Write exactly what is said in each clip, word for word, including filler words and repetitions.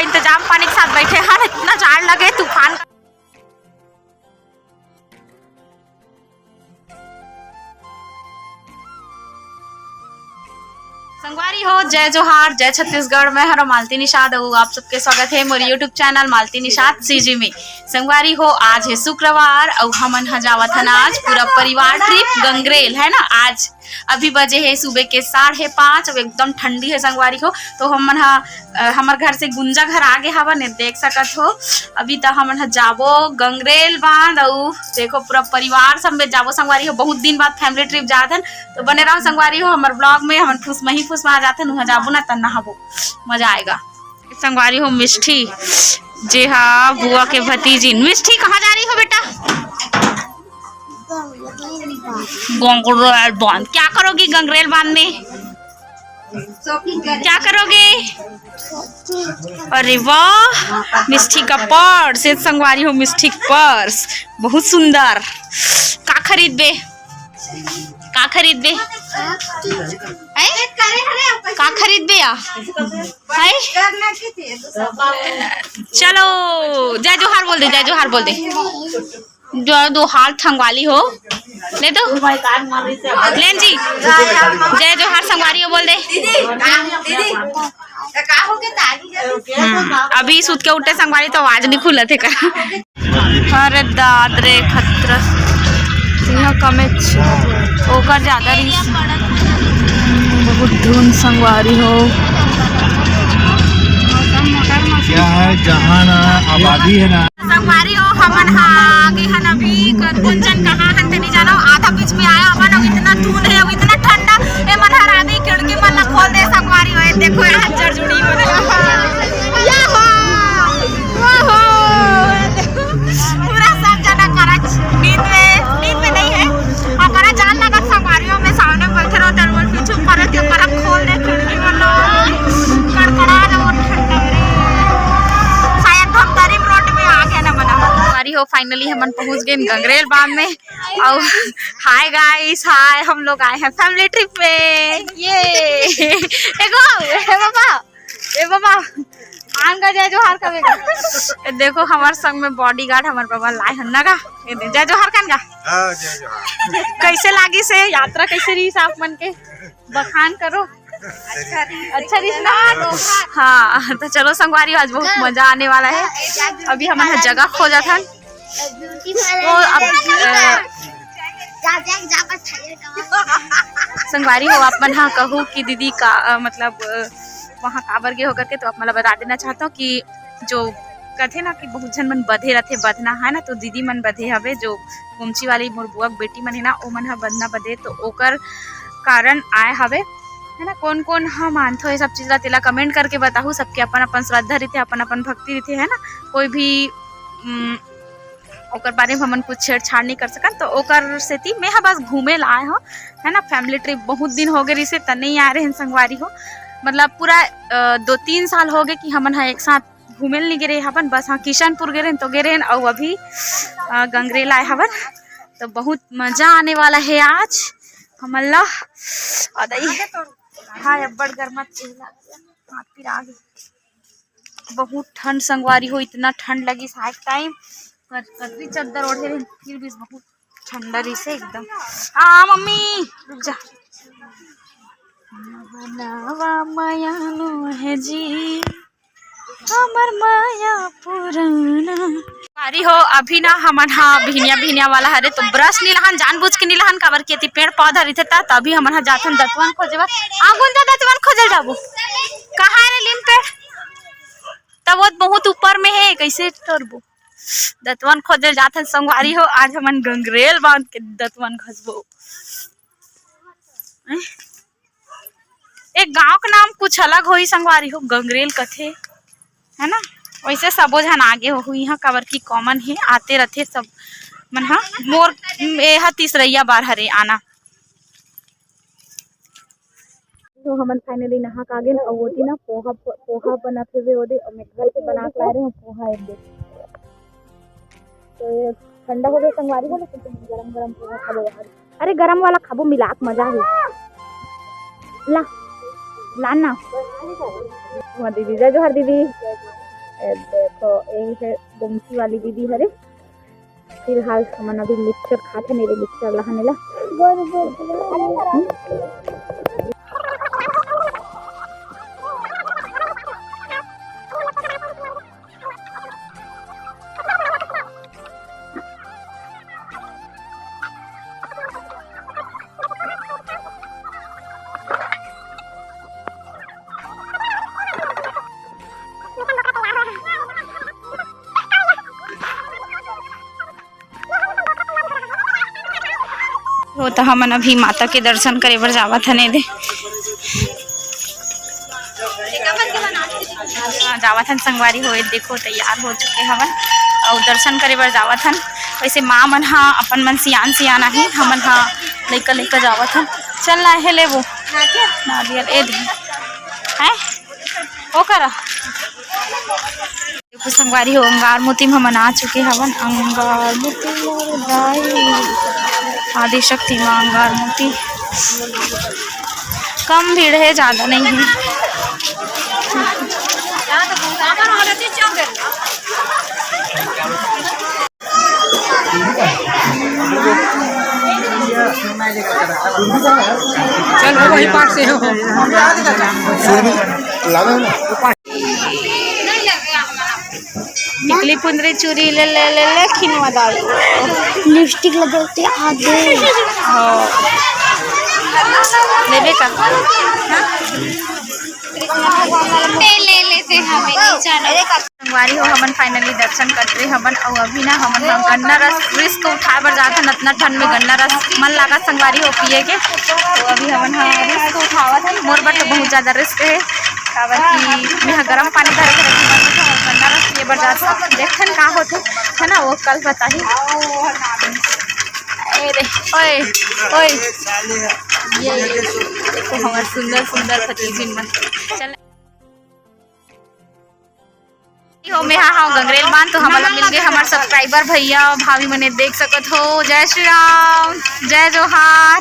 इंतजाम पानी के साथ बैठे हन, इतना जाड़ लगे तूफान। संगवारी हो, जय जोहार, जय छत्तीसगढ़। मैं हरो मालती निषाद अउ आप सबके स्वागत है मोर YouTube channel Malti Nishad CG में। संगवारी हो, आज है शुक्रवार अउ हमन ह जावत हन आज पूरा परिवार ट्रिप गंगरेल, है ना। आज अभी बजे है सुबह के साढ़े पाँच। अब एकदम ठंडी है संगवारी हो, तो हमन ह, अ, हमर घर से गुंजा घर आगे हवन, देख सकत हो। अभी त हमन ह जाबो गंगरेल बांध, अउ देखो पूरा परिवार समेत जाबो संगवारी हो। बहुत दिन बाद फैमिली ट्रिप जात हन, तो बने रहो संगवारी हो हमर ब्लॉग में। हमन फुसमही फुसमा जात हन, उहाँ जाबो ना त नहाबो, मजा आएगा। संगवारी हो मिष्ठी, जे हा बुआ के भतीजी। मिष्ठी, कहाँ जा रही हो बेटा? गंगरेल बांध। क्या करोगी गंगरेल बांध में? क्या करोगे? अरे वाह, मिष्ठी का पर्स। ये संगवारी हो मिष्ठी का पर्स, बहुत सुंदर। का खरीदबे? का खरीदबे? हैं? का खरीदबे या? हैं? चलो, जय जोहार बोल दे, जय जोहार बोल दे। जय जोहार संगवारी हो, ले दो। लेन जी, जय जोहार संगवारी हो बोल दे। हम्म, अभी सुत के उठे संगवारी, तो आवाज नहीं खुलत है का? अरे दाद रे, खतरा। सिंह कमेच, ओकर ज्यादा रिस। बहुत धुन संगवारी हो। क्या है, जहाँ ना आबादी है ना। संगवारी हो, हमन ह आगे हन अभी, कर-, कोन जन कहाँ हन तेनी जानो, आधा बीच में आया हमन, अउ इतना धुन है, अउ इतना ठंडा, ए मन हर आदमी खिड़की मन ला खोल दे संगवारी हो, ए देखो यहाँ जरजुड़ी हो रहे। या हो, ओहो, पूरा सब जना करा नींद में, नींद में नहीं है, और करा जान लगा संगवारी हो, मैं सामने बैठे रहो, तेरे बोल पीछू करे, तो करा खोल दे खिड़की मन ला, कड़कड़ा रहो ठंडा रे। शायद हम तरीम रोड में आ गए ना बना। संगवारी हो, finally हमन पहुंच गए गंगरेल बांध में। और hi guys, hi, हम लोग आए हैं फैमिली ट्रिप में। ये एगो, ए बाबा, ए बाबा, आन गा जय जोहार कबे गा। ए देखो, हमार संग में बॉडीगार्ड हमार बाबा लाए हन ना गा। ए दे, जय जोहार कान गा। हाँ, जय जोहार। कैसे लागिस हे यात्रा, कैसे रहिस आप मन के? बखान करो। अच्छा रिहिस ना? हाँ, तो चलो संगवारी, आज बहुत मजा आने वाला है। अभी हमन ह जगह खोजत हन। तो अब, अ, संगवारी हो, आप मन ह कहू कि दीदी का, अ, मतलब, अ, वहाँ काबर गे हो करके, तो आप मन ला बता देना चाहता हूँ कि जो कथे ना कि बहुत झन मन बधे रथे, बधना है ना, तो दीदी मन बधे हवे, जो गुमची वाली मोर बुआ के बेटी मन है ना, ओमन ह बधना बधे, तो ओकर कारण आए हवे, है ना। कोन कोन ह मानथो ये सब चीज ला, तेला कमेंट करके बताहू। सबके अपन अपन श्रद्धा रहिथे, अपन अपन भक्ति रहिथे, है ना। कोई भी, उम, ओकर बारे में हमन कुछ छेड़छाड़ नहीं कर सकन, तो ओकर सेती मैं ह बस घूमे ला आए हो, है ना। फैमिली ट्रिप बहुत दिन हो गए रिसे, त नहीं आए रहे संगवारी हो, मतलब पूरा, अ, दो तीन साल हो गए कि हमन ह एक साथ घूमे ल नहीं गे रहे हवन। बस हाँ, किशनपुर गे रहेन तो गे रहेन, अउ अभी, अ, गंगरेल आए हवन, तो बहुत मजा आने वाला है आज हमन ला। अदई, हाय, अब्बड़ गरमा तेल आ गया, हाथ पिरा गया। बहुत ठंड संगवारी हो, इतना ठंड लगी साइड टाइम, पर कतरी चद्दर ओढ़े रहे, फिर भी बहुत ठंडा रहिसे एकदम। आ मम्मी, रुक जा। नवा मयानो है जी, हमर माया पुराना। संगवारी हो, अभी ना हमन हा भिनिया भिनिया वाला हरे, तो ब्रश नी लहन, जानबूझ के नी लहन, काबर कि एती पेड़ पौधा रहिथे ता, तभी हमन हा जाथन दतवन खोजे बर। आगुन जा दतवन खोजे जाबो। कहाँ है रे लीम पेड़? तब वो बहुत ऊपर में है, कैसे टोरबो? दतवन खोजे जाथन संगवारी हो, आज हमन गंगरेल बांध के दतवन घसबो। एक गांव का नाम कुछ अलग होई संगवारी हो, गंगरेल कथे, है ना। वैसे सबो झन आगे हो इहाँ, काबर की कॉमन हे, आते रथे सब मन हा। मोर एहा तीसरैया बार हरे आना। तो हमन finally नहा के आगेन, अउ ओती ना पोहा, पोहा बनत हेवे ओदे, अउ मैं घर से बना के लाए रहे हूँ पोहा एक दे। तो ये ठंडा हो गया संगवारी हो, लेकिन तुम गरम गरम पोहा खा लो यार। अरे गरम वाला खाबो, मिला के मजा आही। ला, ला ना। हाँ दीदी, जय जोहार दीदी। ए, देखो, यही है गोमती वाली दीदी हरे। फिलहाल हमन अभी मिक्सचर खात हन, एदे मिक्सचर लहन एला। हो, त हमन अभी माता के दर्शन करे बर जावत हन एदे। हाँ, जावत हन संगवारी हो, देखो तैयार हो चुके हवन अउ दर्शन करे बर जावत हन। वैसे माँ मन हा अपन मन सियान सियान आहे, हमन हा लइका लइका जावत हन। चल ना हे लेबो। नारियल ए दे। हैं? ओ करा। देखो संगवारी हो, अंगार मोती में हमन आ चुके हवन। अंगार मोती मोर दाई, आदिशक्ति माँ अंगार मोती। कम भीड़ है, ज्यादा नहीं है। चल, वो वही पास से हो। टिकली पुंदरी चूरी ले, ले, ले, ले, खिनवा दाई। लिपस्टिक लगाते आगे। हो। लेबे का? ले, ले लेते हमें, नहीं जाना। संगवारी हो, हमन finally दर्शन करते हवन अउ अभी ना हमन ह गन्ना रस risk उठाए बर जात हन। अतना ठंड में गन्ना रस मन लागत संगवारी हो पिए के, तो अभी हमन ह risk उठावत हन। मोर बर तो बहुत ज्यादा risk है, काबर कि मैं ह गरम पानी धरे के रखी हवन, तो गन्ना रस पिए बर जात हन। देखथन का होथे, है ना, वो कल बताही। ए रे, ओए, ओए, ये, ये देखो हमर सुंदर सुंदर भतीजिन मन। चल। हो, मेहा हव गंगरेल बांध, तो हमन ला मिल गए हमर subscriber भैया अउ भाभी मने, देख सकत हो। जय श्री राम, जय जोहार।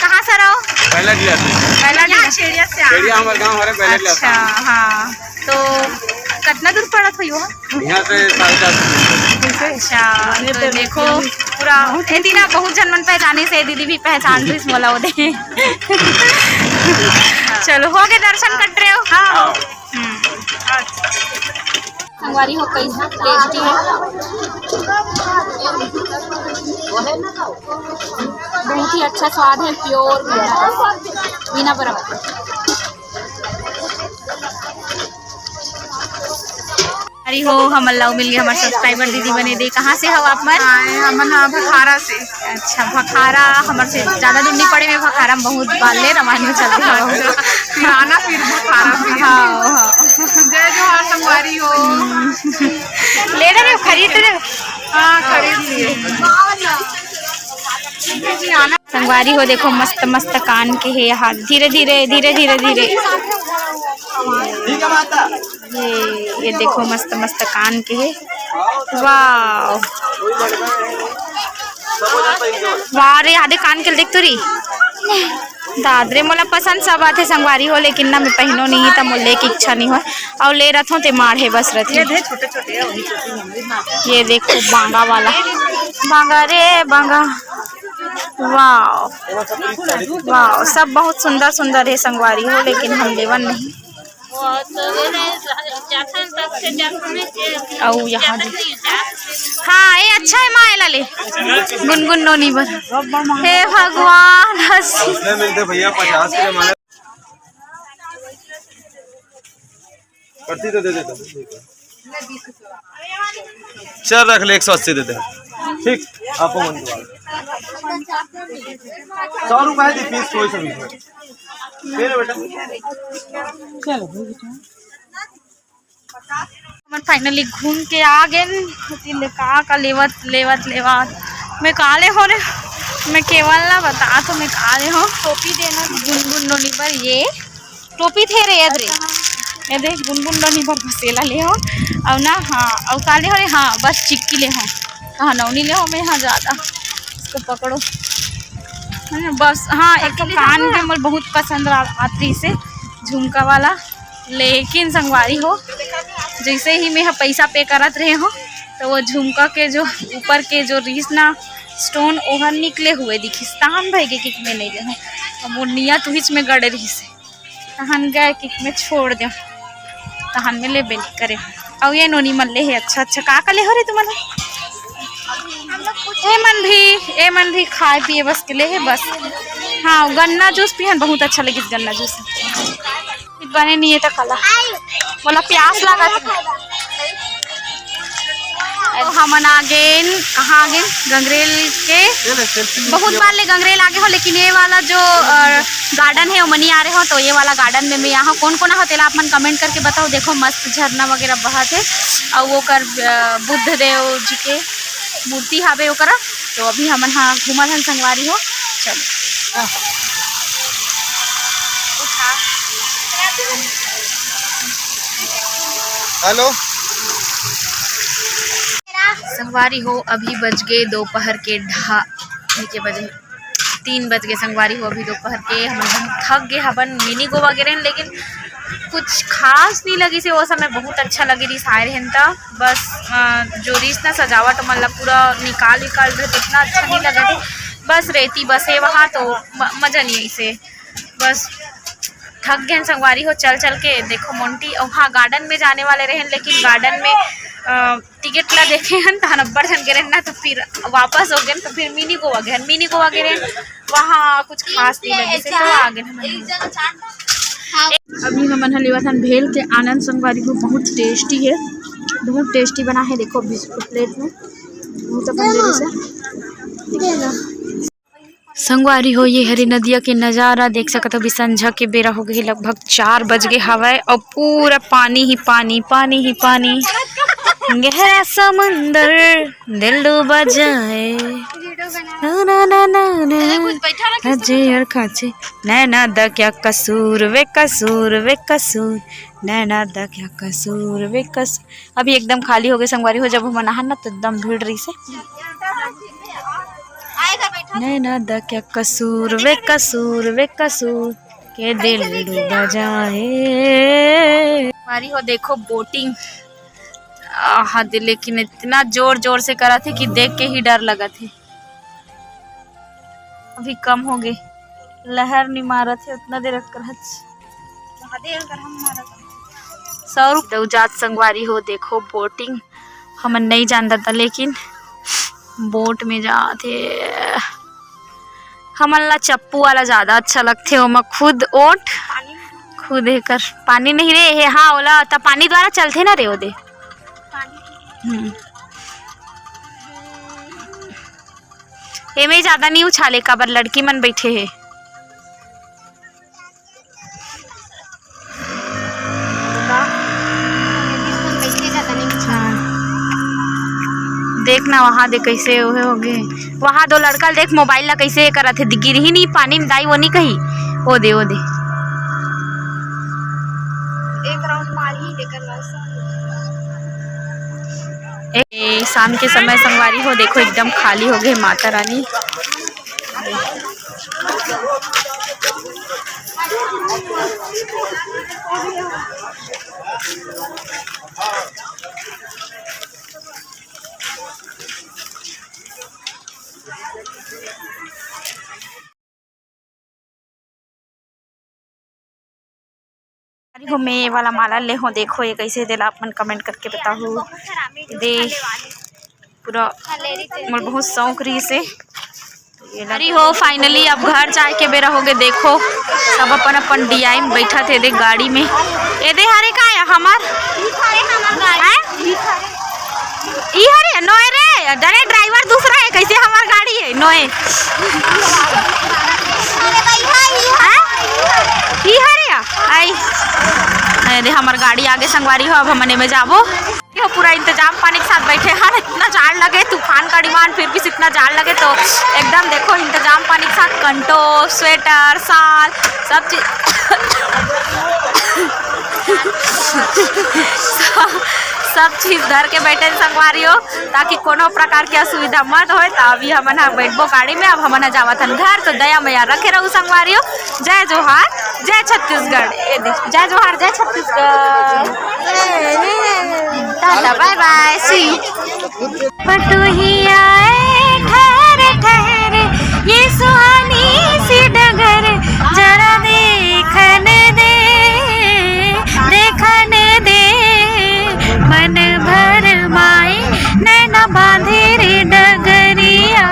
कहाँ से रहो? पहला जिला से। पहला जिला। छेड़िया से आ। छेड़िया हमर गांव हरे, पहला जिला से। अच्छा, हाँ। तो कितना दूर पड़त हो यो? यहाँ से साढ़े चार सौ। अच्छा, तो देखो पूरा एती ना बहुत झन मन पहचाने से दीदी भी पहचान रही मोला ओदे। चलो, हो गए दर्शन कर रहे हो? हाँ। हम्म। संगवारी हो, कैसा tasty है, बहुत ही अच्छा स्वाद है, pure बिना, बिना बर्फ। अरे हो, हमन ला मिल गए हमर subscriber दीदी बने दे। कहाँ से हो आप मन? हाँ, हमन ह भखारा से। अच्छा, भखारा हमर से ज्यादा दूर नहीं पड़े, मैं भखारा में बहुत बार ले रवानी में चलती हूँ। पुराना फिर भखारा से। हाँ, हाँ। जय जोहार संगवारी हो। ले रहे हो, खरीद रहे हो? हाँ, खरीद लिए। संगवारी हो, देखो मस्त मस्त कान के हे यहाँ, धीरे धीरे, धीरे धीरे, धीरे। ये, ये देखो मस्त मस्त कान के हे। वाह, वाह रे, आधे कान के देख तो रही। दादरे मोला पसंद सब आथे संगवारी हो, लेकिन ना मैं पहनो नहीं त मोर लेके इच्छा नहीं हो। अउ ले रथों ते माढ़े बस रथे। ये दे छोटे छोटे है, वही छोटे हैं, वही मार। ये देखो बांगा वाला, बांगा रे बांगा। वाह, वाह, सब बहुत सुंदर सुंदर है संगवारी हो, लेकिन हम लेवन नहीं। अउ यहाँ दे-, हाँ, ये अच्छा है माँ, एला ले। गुनगुन नोनी बर। हे भगवान, हंसी। इसमें मिलते भैया पचास के हमारे। कटती तो दे देता हूँ। चल रख ले, एक सौ अस्सी दे दे। ठीक, आपको मन के बाद। सौ रुपए दी पीस, कोई सा भी। ले लो बेटा। चलो। हमन finally घूम के आ गेन। ओती ले का का लेवत, लेवत, लेवत। मैं का ले हो रे? मैं केवल ला बता तो मैं का ले हो। टोपी देना गुनगुन नोनी बर, ये टोपी थे रे, ये दे। ये दे, गुनगुन नोनी बर बस एला ले हो। अउ ना, हाँ, अउ का ले हो रे? हाँ, बस चिक्की ले हो। हाँ, नौनी ले हो, मैं हाँ ज्यादा। इसको पकड़ो। है ना, बस, हाँ, एक तो कान के मोर बहुत पसंद रा-, आती से झुमका वाला। लेकिन संगवारी हो, जैसे ही मैं ह पैसा पे करत रहे हो, तो वो झुमका के जो ऊपर के जो रिहिस ना stone, ओहर निकले हुए दिखिस, तहन भइगे कि मैं नहीं ले हूँ। अब वो नियत उहीच में गड़े रहिस हे, तहन गए कि मैं छोड़ दे, तहन मैं लेबे नहीं करे। अउ ये नोनी मन ले हे अच्छा अच्छा, का का ले हो रे तुमन? ए मन भी, ए मन भी खाए पिए बस के ले हे बस। हाँ, गन्ना जूस पिहन, बहुत अच्छा लगिस गन्ना जूस। बने नहीं है तो कला, बोला प्यास लगा। तो हमन आ गेन, कहाँ आ गेन? गंगरेल के। बहुत बार ले गंगरेल आगे हो, लेकिन ये वाला जो गार्डन है ओमनी आ रहे हो, तो ये वाला गार्डन में मैं यहाँ कौन कौन हो तेला आप मन कमेंट करके बताओ। देखो मस्त झरना वगैरह बहत है, और वो कर बुद्ध देव जी के मूर्ति हावे ओकरा। तो अभी हमन हा घूमत हन संगवारी हो। चलो। हेलो। संगवारी हो, अभी बज गए दोपहर के ढा के बजे, तीन बज गए संगवारी हो। अभी दोपहर के हमन बहुत थक गए हबन। मिनी गोवा गे रहेन, लेकिन कुछ खास नहीं लगिस हे। वो समय बहुत अच्छा लगे रहिस, आए रहेन त बस अ, जो रहिस ना सजावट मन ला पूरा निकाल निकाल रहे, तो इतना अच्छा नहीं लगा थे। बस रेती बस है वहाँ, तो म-, मजा नहीं आई से। बस थक गए संगवारी हो चल चल के। देखो मोंटी, और हाँ, गार्डन में जाने वाले रहेन, लेकिन गार्डन में अ, टिकट ला देखे हन तहन अब्बड़ झन गे रहेन ना, तो फिर वापस हो गए, तो फिर मिनी गोवा गए, मिनी गोवा गे रहेन, वहाँ कुछ खास नहीं लगिस हे, तो आ गए हम। अभी हमन ह लेवत हन भेल के आनंद संगवारी हो, बहुत टेस्टी है, बहुत टेस्टी बना है। देखो बिस्कुट प्लेट में, बहुत अपन देरी से। संगवारी हो, ये हरे नदिया के नजारा देख सकत हो। अभी संझा के बेरा हो गए, लगभग चार बज गए हवय और पूरा पानी ही पानी, पानी ही पानी। गहरा समंदर दिल डूबा जाए। ना, ना, ना, ना, ना। अजय और खाचे। नैना दा क्या कसूर वे कसूर वे कसूर, नैना दा क्या कसूर वे कसूर। अभी एकदम खाली हो गए संगवारी हो, जब हमन आहन ना तो एकदम भीड़ रही से। नैना दा क्या कसूर वे कसूर वे कसूर, के दिल डूबा जाए। संगवारी हो देखो बोटिंग, आहा दे, लेकिन इतना जोर जोर से करत हे कि देख के ही डर लगत हे। अभी कम हो गए, लहर नहीं मारत हे उतना देर कर। सौ रुपये दऊ जात संगवारी हो, देखो बोटिंग हमन नहीं जानता था, लेकिन बोट में जात हे। हमन ला चप्पू वाला ज्यादा अच्छा लगथे, ओमा खुद ओट खुद एकर पानी नहीं रे हे। हाँ, ओला त पानी द्वारा चलथे ना रे ओदे। हम्म। एमे ज्यादा नहीं उछाले, काबर लड़की मन बैठे हे। देख ना वहाँ दे कैसे ओहे हो गए। वहाँ दो लड़का देख मोबाइल ला कैसे करत हे, गिरही नहीं पानी में दाई, वो नहीं कही। ओ दे, ओ दे। एक राउंड मारही, तेकर बाद ए, शाम के समय संगवारी हो, देखो एकदम खाली हो गए माता रानी। अरे हो, मैं ये वाला माला ले हो, देखो ये कैसे देला, आप मन कमेंट करके बताहू। दे पूरा मोर बहुत शौक रही से। अरे हो, finally अब घर जाए के बेरा हो गए। देखो सब अपन अपन डीआई में बैठा थे, देख गाड़ी में। ए दे हरे का है हमार? हैं? ई हरे नोए रे, अरे ड्राइवर दूसरा है, कैसे हमार गाड़ी है नोए? हैं? ई हरे या? आई। अरे हमार गाड़ी आगे संगवारी हो, अब हमने में जाबो। देखो पूरा इंतजाम पानी के साथ बैठे हैं, इतना जाड़ लगे, तूफान का डिमांड, फिर भी इतना जाड़ लगे तो एकदम देखो इंतजाम पानी के साथ कंटो, स्वेटर, शाल, सब चीज सब, सब चीज धर के बैठे हैं संगवारी हो, ताकि कोनो प्रकार के असुविधा मत होए। तो अभी हमन ह बैठबो गाड़ी में, अब हमन ह जावत हन घर। तो दया मया रखे रहू संगवारी हो। जय जोहार, जय छत्तीसगढ़। ए दे, जय जोहार, जय छत्तीसगढ़। बाय बाय, सी। पटुहिया ए, ठहर ठहर, ये सुहानी सी डगर, जरा देखन दे, देखन दे। मन भर माए नैना बांधे रे डगरिया,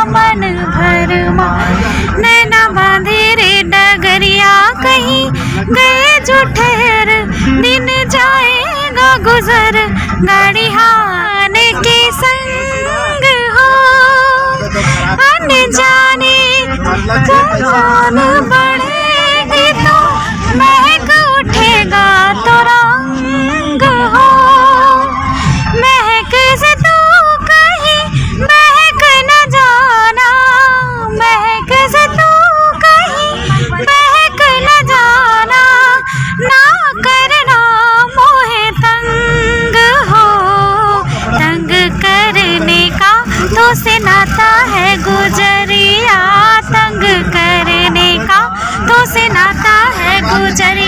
मन भर माए नैना बांधे रे डगरिया। कहीं गए जो ठहर, दिन जाएगा गुजर, गाड़ी हान के संग हो। अनजाने का जान बढ़ेगी तो महक उठेगा तो रंग हो। महक से तू कहीं बहक न जाना, महक से तू कहीं बहक न जाना। ना करना मोहे तंग हो, तंग करने का तो से नाता है गुजरिया, तंग करने का तो से नाता है गुजरिया।